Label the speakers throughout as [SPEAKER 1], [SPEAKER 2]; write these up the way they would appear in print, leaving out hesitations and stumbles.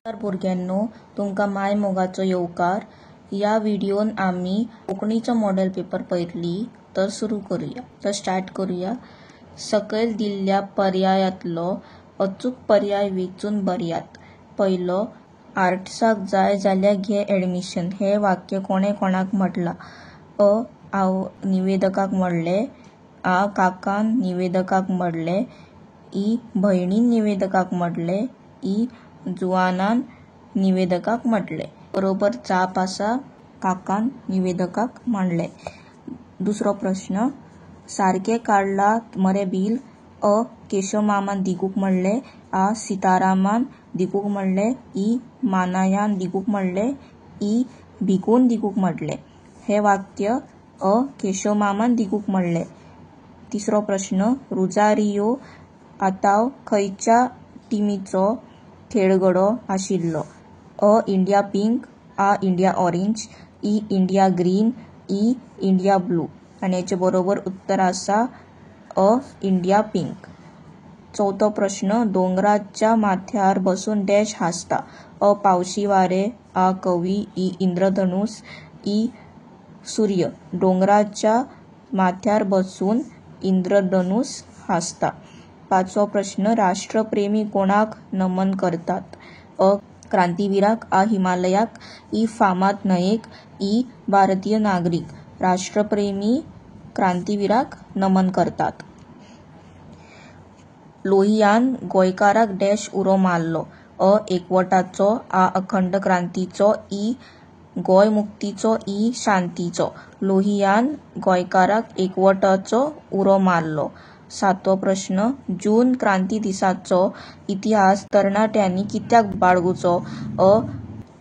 [SPEAKER 1] नमस्कार भुरग्यांनो, तुमकां माय मोगाचो येवकार. ह्या व्हिडियोन आमी कोंकणीचो मॉडेल पेपर पळयतली. तर सुरू करूया, तर स्टार्ट करूया. सकयल दिल्ल्या पर्यायांतलो अचूक पर्याय वेंचून बरयात. पयलो, आर्ट्साक जाय जाल्यार घे एडमिशन हें वाक्य कोणें कोणाक म्हटलां? अ. निवेदकाक म्हणलें, आ. काकान निवेदकाक म्हणलें, इ. भयणीन निवेदकाक म्हणलें, इ. जुआनान निवेदकाक म्हटलें. बरोबर जाप आसा काकान निवेदकाक म्हणलें. दुसरो प्रश्न, सारकें काडलां मरे बील? अ. केशवमामान दिगूक म्हणलें, आ. सीतारामान दिगूक म्हणलें, इ. मानायान दिगूक म्हणलें, इ. भिकून दिगूक म्हणलें. हें वाक्य अ. केशवमामान दिगूक म्हणलें. तिसरो प्रश्न, रुजारियो आताव खंयच्या टिमीचो खेळगडो आशिल्लो? अ. इंडिया पिंक, आ. इंडिया ऑरेंज, इ. इंडिया ग्रीन, इ. India blue. आनी हेचें बरोबर उत्तर आसा अ. India pink. चवथो प्रश्न, दोंगराच्या माथ्यार बसून डॅश हांसता. अ. पावशी वारें, आ. कवी, इ. इंद्रधनुस, इ. सूर्य. दोंगराच्या माथ्यार बसून इंद्रधनुस हांसता. पांचवो प्रश्न, राष्ट्रप्रेमी कोणाक नमन करतात? अ. क्रांतीवीराक, आ. हिमालयाक, इ. फामाद न्हंयेक, इ. भारतीय नागरीक. राष्ट्रप्रेमी क्रांतीवीराक नमन करतात. लोहियान गोंयकारांक डॅश उरो मारलो. अ. एकवटाचो, आ. अखंड क्रांतीचो, इ. गोंय मुक्तीचो, इ. शांतीचो. लोहियान गोंयकारांक एकवटाचो उरो मारलो. सातवो प्रश्न, जून क्रांती दिसाचो इतिहास तरणाट्यांनी कित्याक बाळगुचो? अ.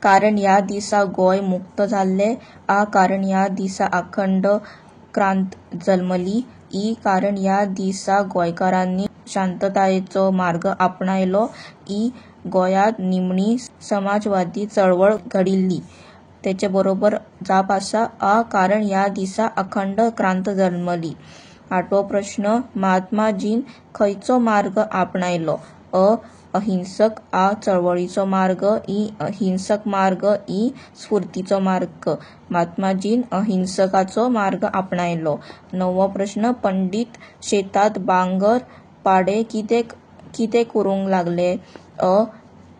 [SPEAKER 1] कारण ह्या दिसा गोंय मुक्त जाल्लें, आ. कारण ह्या दिसा अखंड क्रांत जल्मली, इ. कारण ह्या दिसा गोंयकारांनी शांततायेचो मार्ग आपणायलो, इ. गोंयांत निमणी समाजवादी चळवळ घडिल्ली. तेचे बरोबर जाप आसा आ. कारण ह्या दिसा अखंड क्रांत जल्मली. आठवो प्रश्न, महात्माजीन खंयचो मार्ग आपणायलो? अ. अहिंसक, आ. चळवळीचो मार्ग, इ. हिंसक मार्ग, इ. स्फूर्तीचो मार्ग. महात्माजीन अहिंसकाचो मार्ग आपणायलो. णववो प्रश्न, पंडीत शेतांत बांगर पाडे कितें कितें करूंक लागले? अ.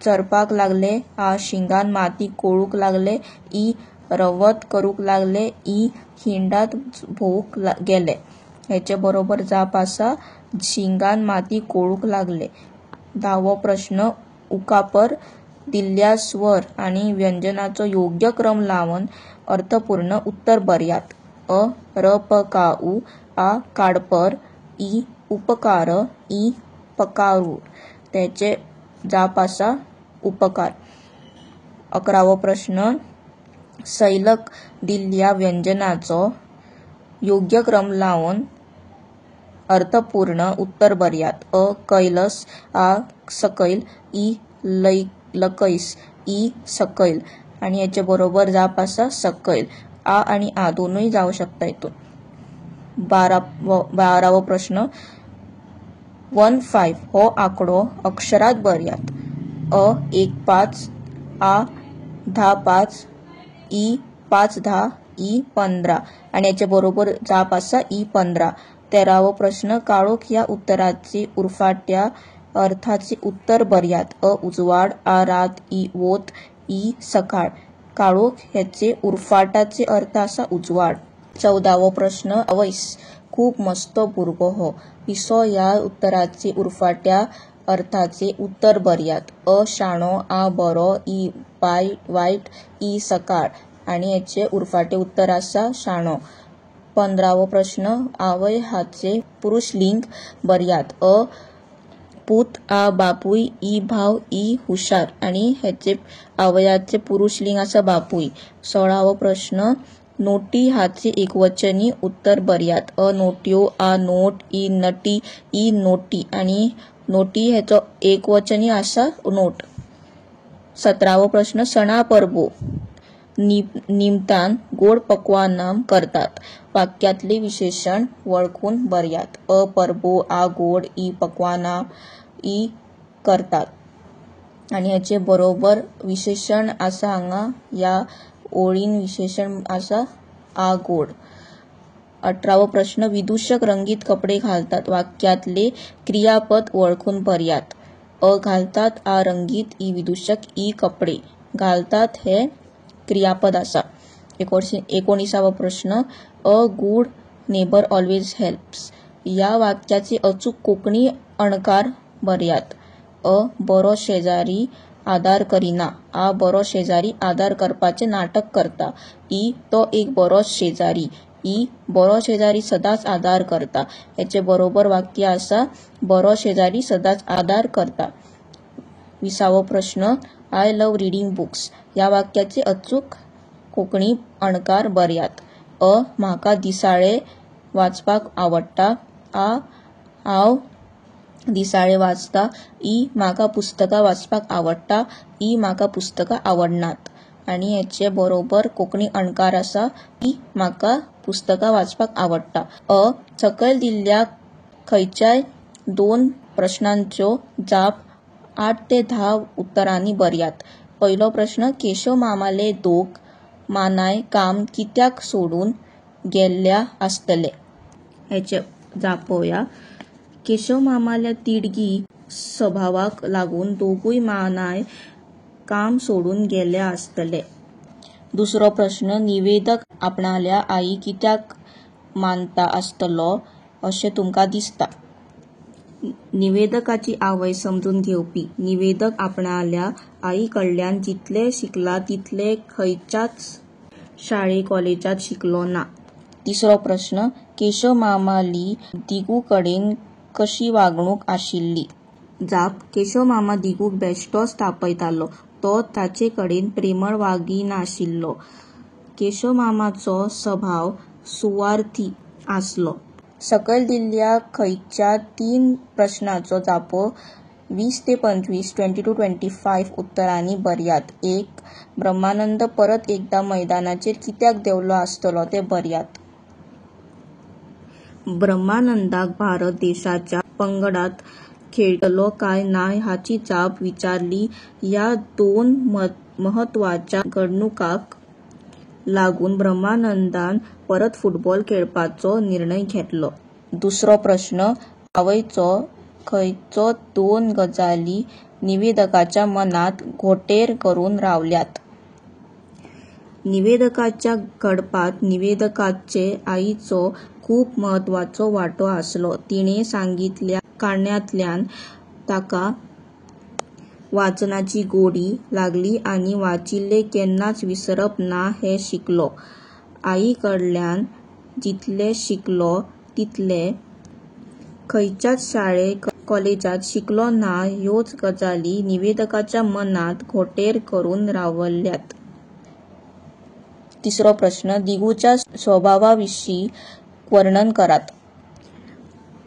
[SPEAKER 1] चरपाक लागले, आ. शिंगान माती कोळूंक लागले, इ. रवंथ करूंक लागले, इ. हिंडांत भोंवूंक गेले. हेचे बरोबर जाप आसा शिंगान माती कोळूंक लागले. धावो प्रश्न, उकापर दिल्ल्या स्वर आनी व्यंजनाचो योग्य क्रम लावन अर्थपूर्ण उत्तर बरयात. अ. र प का उ, आ. काडपर, इ. उपकार, इ. पकारूर. तेचे जाप आसा उपकार. अकरावो प्रश्न, सैलक दिल्ल्या व्यंजनाचो योग्य क्रम लावन अर्थपूर्ण उत्तर बरयात. अ. कैलस, आ. सकयल, इ. लकयस, इ. सकयल. आनी हेचे बरोबर जाप आसा सकयल. आ आनी आ दोनूय जावं शकता हितून. बारावो प्रश्न, 15 हो आंकडो अक्षरांत बरयात. अ. 1 5, आ. 10 5, इ. 5 10, इ. 15. आनी हेचे बरोबर जाप आसा इ. 15. तेरावो प्रश्न, काळोख ह्या उत्तराचे उरफाट्या अर्थाचे उत्तर बरयात. अ. उजवाड, आ. रात, इ. वोत, इ. सकाळ. काळोख हेचे उरफाटाचे अर्थ आसा उजवाड. चवदावो प्रश्न, आवयस खूब मस्तो भुरगो हो. पिसो ह्या उत्तराचे उरफाट्या अर्थाचे उत्तर बरयात. अ. शाणो, आ. बरो, इ. वायट, इ. सकाळ. आनी हेचे उरफाटें उत्तर आसा शाणो. पंदरावो प्रश्न, आवय हाचे पुरुशलिंग बरयात. अ. पूत, आ. बापूय, इ. भाव, इ. हुशार. आनी हेचे आवयाचे पुरुशलिंग आसा बापूय. सोळावो प्रश्न, नोटी हाचे एकवचनी उत्तर बरयात. अ. नोट्यो, आ. नोट, इ. नटी, इ. नोटी. आनी नोटी हेचो एकवचनी आसा नोट. सतरावो प्रश्न, सणा परबो निमतान गोड पक्वानां करतात. वाक्यांतले विशेशण वळखून बरयात. अ. परबो, आ. गोड, इ. पक्वानां, इ. करतात. आनी हाचे बरोबर विशेशण आसा हांगा ह्या ओळीन विशेशण आसा आ गोड. 18वो प्रश्न, विदूषक रंगीत कपडे घालतात वाक्यांतले क्रियापद वळखून बरयात. अ घालतात, आ रंगीत, ई विदूषक, ई कपडे. घालतात हे क्रियापद आसा. 19वो प्रश्न, a good neighbour always helps ह्या वाक्याचे अचूक कोंकणी अणकार बरयात. अ बरो शेजारी आदार करिना, आ बरो शेजारी आदार करपाचें नाटक करता, ई तो एक बरो शेजारी, ई बरो शेजारी सदांच आदार करता. हाचे बरोबर वाक्य आसा बरो शेजारी सदांच आदार करता. 20वो प्रश्न, I love reading books ह्या वाक्याचे अचूक कोंकणी अणकार बरयात. अ म्हाका दिसाळें वाचपाक आवडटा, आ हांव दिसाळें वाचता, ई म्हाका पुस्तकां वाचपाक आवडटा, ई म्हाका पुस्तकां आवडनात. आनी हाचे बरोबर कोंकणी अणकार आसा ई म्हाका पुस्तकां वाचपाक आवडटा. अ सकयल दिल्ल्या खंयच्याय 2 प्रश्नांच्यो जाप 8 ते 10 उत्तरांनी बरयात. पयलो प्रश्न, केशव मामाले दोग मानाय काम कित्याक सोडून गेल्ल्या आसतले? हाचे जाप पळोवया. केशव मामाल्या तिडकी सभावाक लागून दोगूय मानाय काम सोडून गेल्या आसतले. दुसरो प्रश्न, निवेदक आपणाल्या आई कित्याक मानता आसतलो अशें तुमकां दिसता? निवेदकाची आवय समजून घेवपी. निवेदक आपणाल्या आई कडल्यान जितलें शिकला तितलें खंयच्याच शाळे कॉलेजांत शिकलो ना. तिसरो प्रश्न, केशव मामाली दिगू कडेन कशी वागणूक आशिल्ली? जाप, केशव मामा दिगूक बेश्टोच तापयतालो. तो ताचे कडेन प्रेमळ वागिनाशिल्लो. केशव मामाचो सभाव सुवार्थी आसलो. सकयल दिल्ल्या खंयच्या 3 प्रश्नांचो जापो 20 ते 25 20 to 25 उत्तरांनी बरयात. 1. ब्रह्मानंद परत एकदा मैदानाचेर कित्याक देंवलो आसतलो तें बरयात. ब्रह्मानंदाक भारत देशाच्या पंगडांत खेळटलो काय ना हाची जाप विचारली ह्या 2 म्हत्वाच्या घडणुकांक लागून ब्रह्मानंदान परत फुटबॉल खेळपाचो निर्णय घेतलो. दुसरो प्रश्न, आवयचो खंयचो 2 गजाली निवेदकाच्या मनांत घोंटेर करून रावल्यात? निवेदकाच्या घडपांत निवेदकाचे आईचो खूब म्हत्वाचो वांटो आसलो. तिणें सांगितल्या काणयांतल्यान ताका वाचनाची गोडी लागली आनी वाचिल्लें केन्नाच विसरप ना हें शिकलो. आई कडल्यान जितलें शिकलो तितलें खंयच्याच शाळे कॉलेजांत शिकलो ना ह्योच गजाली निवेदकाच्या मनांत घोंटेर करून रावल्यात. तिसरो प्रश्न, दिगूच्या स्वभावाविशीं वर्णन करात.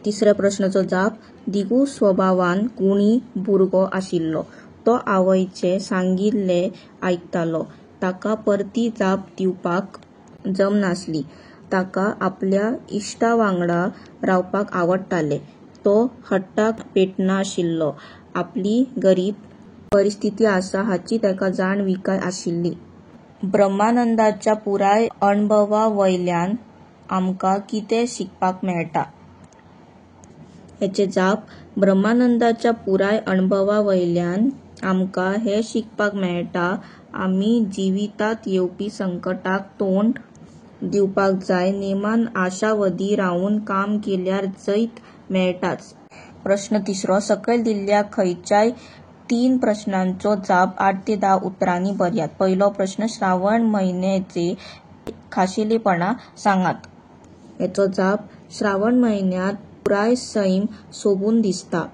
[SPEAKER 1] तिसऱ्या प्रश्नाचो जाप, दिगू स्वभावान गुणी भुरगो आशिल्लो. तो आवयचें सांगिल्लें आयकतालो. ताका परती जाप दिवपाक जमनासली. ताका आपल्या इश्टां वांगडा रावपाक आवडटालें. तो हट्टाक पेटनाशिल्लो. आपली गरीब परिस्थिती आसा हाची ताका जाणविकाय आशिल्ली. ब्रह्मानंदाच्या पुराय अणभवा वयल्यान आमकां कितें शिकपाक मेळटा? हाचे जाप, ब्रह्मानंदाच्या पुराय अणभवा वयल्यान आमकां हें शिकपाक मेळटा, आमी जिवितांत येवपी संकटांक तोंड दिवपाक जाय. नेमान आशावादी रावन काम केल्यार जैत मेळटाच. प्रश्न तिसरो, सकयल दिल्ल्या खंयच्याय 3 प्रश्नांचो जाप 8 ते 10 उत्तरांनी बरयात. पयलो प्रश्न, श्रावण म्हयन्याचे खाशेलेपणां सांगात. हाचो जाप, श्रावण म्हयन्यांत पुराय सैम सोबून दिसता.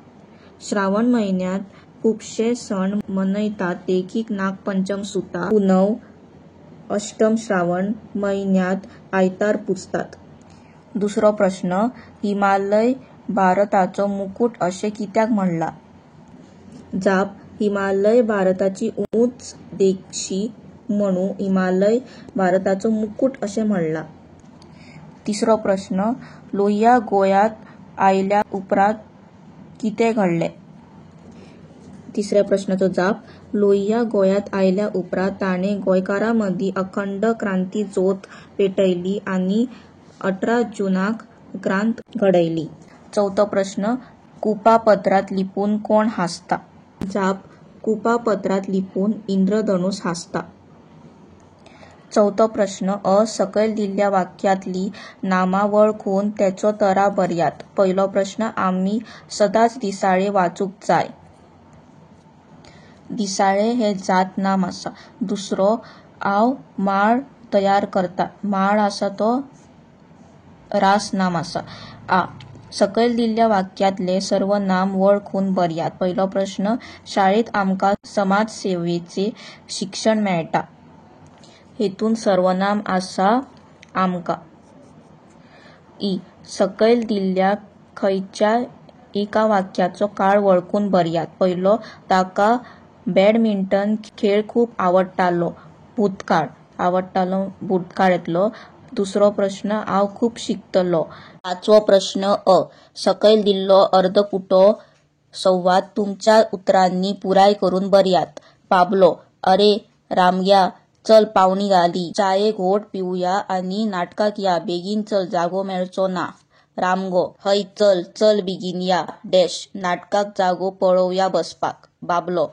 [SPEAKER 1] श्रावण म्हयन्यांत खुबशे सण मनयतात देखीक नागपंचम, सुता पुनव, अष्टम. श्रावण म्हयन्यांत आयतार पुजतात. दुसरो प्रश्न, हिमालय भारताचो मुकुट अशें कित्याक म्हणलां? जाप, हिमालय भारताची उंच देशी म्हणून हिमालय भारताचो मुकुट अशें म्हणलां. तिसरो प्रश्न, लोहिया गोंयांत आयल्या उपरांत कितें घडलें? तिसऱ्या प्रश्नाचो जाप. लोहिया गोंयांत आयल्या उपरांत ताणें गोंयकारां मदीं अखंड क्रांती जोत पेटयली आनी 18 जूनाक क्रांत घडयली. चवथो प्रस्न, कुपां पदरांत लिपून कोण हांसता? जाप, कुपां पदरांत लिपून इंद्रधनूस हांसता. चवथो प्रस्न अ. सकयल दिल्ल्या वाक्यांतली नामां वळखून तांच्यो तरा बरयात. पयलो प्रस्न, आमी सदांच दिसाळें वाचूंक जाय. दिसाळें हें जात नाम आसा. दुसरो, हांव माळ तयार करता. माळ आसा तो रास नाम आसा. आ. सकयल दिल्ल्या वाक्यांतले सर्वनाम वळखून बरयात. पयलो प्रस्न, शाळेंत आमकां समाजसेवेचें शिक्षण मेळटा. हेतून सर्वनाम आसा आमकां. इ. सकयल दिल्ल्या खंयच्याय एका वाक्याचो काळ वळखून बरयात. पयलो, ताका बॅडमिंटन खेळ खूब आवडटालो. भूतकाळ. आवडटालो भूतकाळ येतलो. दुसरो प्रस्न, हांव खूब शिकतलो. पांचवो प्रस्न अ. सकयल दिल्लो अर्दकुटो संवाद तुमच्या उतरांनी पुराय करून बरयात. बाबलो, आरे रामग्या, चल पावणी जाली. च्याये घोंट पिवया आनी नाटकाक या. बेगीन चल, जागो मेळचो ना. रामगो, हय चल चल बेगीन या डॅश नाटकाक जागो पळोवया बसपाक. बाबलो,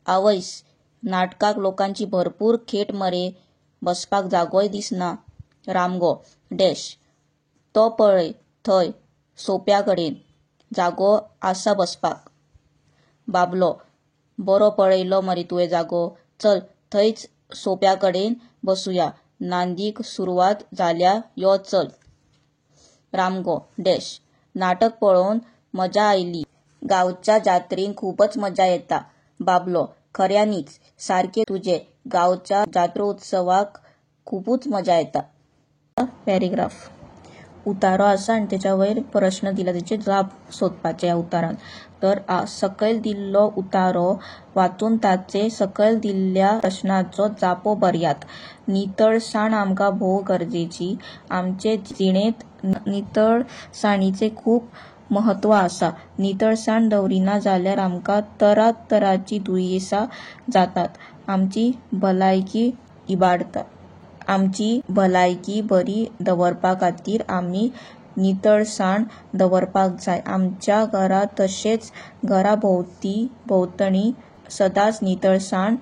[SPEAKER 1] आवयस, नाटकाक लोकांची भरपूर खेट मरे, बसपाक जागोय दिसना. रामगो, डॅश तो पळय थंय सोप्या कडेन जागो आसा बसपाक. बाबलो, बरो पळयलो मरे तुवें जागो. चल थंयच सोप्या कडेन बसुया. नांदीक सुरवात जाल्या यो चल. रामगो, डॅश नाटक पळोवन मजा आयली. गांवच्या जात्रेक खूबच मजा येता. बाबलो, खऱ्यांनीच, सारकें तुजें. गांवच्या जात्रोत्सवाक खुबूच मजा येता. पॅरेग्राफ उतारो आसा आनी तेच्या वयर प्रश्न दिला, तेचे जाप सोदपाचे ह्या उतारान. तर सकयल दिल्लो उतारो वाचून ताचे सकयल दिल्ल्या प्रश्नाचो जापो बरयात. नितळसाण आमकां भोव गरजेची. आमचे जिणेंत नितळसाणीचें खूब म्हत्व आसा. नितळसाण दवरिना जाल्यार आमकां तरातरांचीं दुयेंसां जातात. आमची भलायकी इबाडटा. आमची भलायकी बरी दवरपा खातीर आमी नितळसाण दवरपाक जाय. आमच्या घरांत तशेंच घरा भोंवतणी सदांच नितळसाण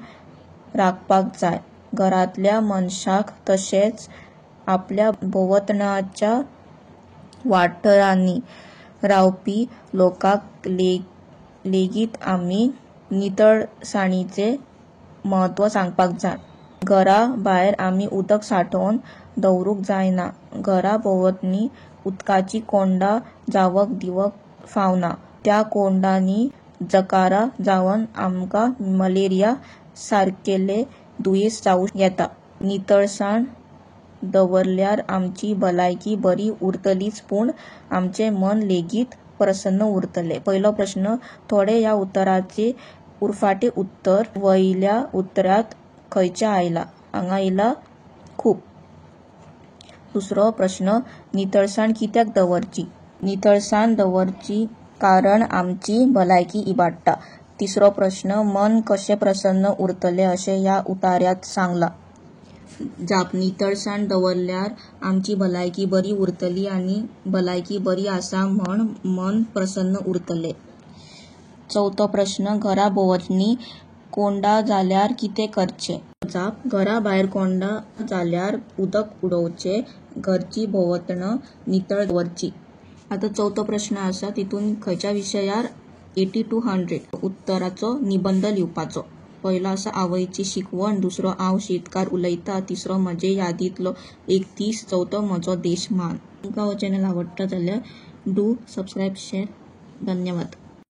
[SPEAKER 1] राखपाक जाय. घरांतल्या मनशांक तशेंच आपल्या भोंवतणच्या वाठारांनी रावपी लोकांक लेगीत आमी नितळसाणीचें म्हत्व सांगपाक जाय. घरा भायर आमी उदक सांठोवन दवरूंक जायना. घरा भोंवतणी उदकाचीं कोंडां जावंक दिवंक फावना. त्या कोंडांनी जळारां जावन आमकां मलेरिया सारकेले दुयेंस जावं येता. नितळसाण दवरल्यार आमची भलायकी बरी उरतलीच पूण आमचें मन लेगीत प्रसन्न उरतलें. पयलो प्रस्न, थोडें ह्या उतराचें उरफाटें उत्तर वयल्या उतरांत खंयचें आयलां? हांगा येयला खूब. दुसरो प्रस्न, नितळसाण कित्याक दवरची? नितळसाण दवरची कारण आमची भलायकी इबाडटा. तिसरो प्रस्न, मन कशें प्रसन्न उरतलें अशें ह्या उताऱ्यांत सांगलां? जाप, नितळसाण दवरल्यार आमची भलायकी बरी उरतली आनी भलायकी बरी आसा म्हण मन प्रसन्न उरतलें. चवथो प्रस्न, घरा भोंवतणी कोंडां जाल्यार कितें करचें? जाप, घरा भायर कोंडां जाल्यार उदक उडोवचें. घरची भोंवतण नितळ दवरची. आतां चवथो प्रस्न आसा, तितून खंयच्या विशयार 80 to 100 उत्तराचो निबंद लिवपाचो. पयलो आसा आवयची शिकवण, दुसरो हांव शेतकार उलयता, तिसरो म्हजे यादींतलो एक दीस, चवथो म्हजो देश म्हान. तुमकां हो चॅनल आवडटा जाल्यार do subscribe, share. धन्यवाद.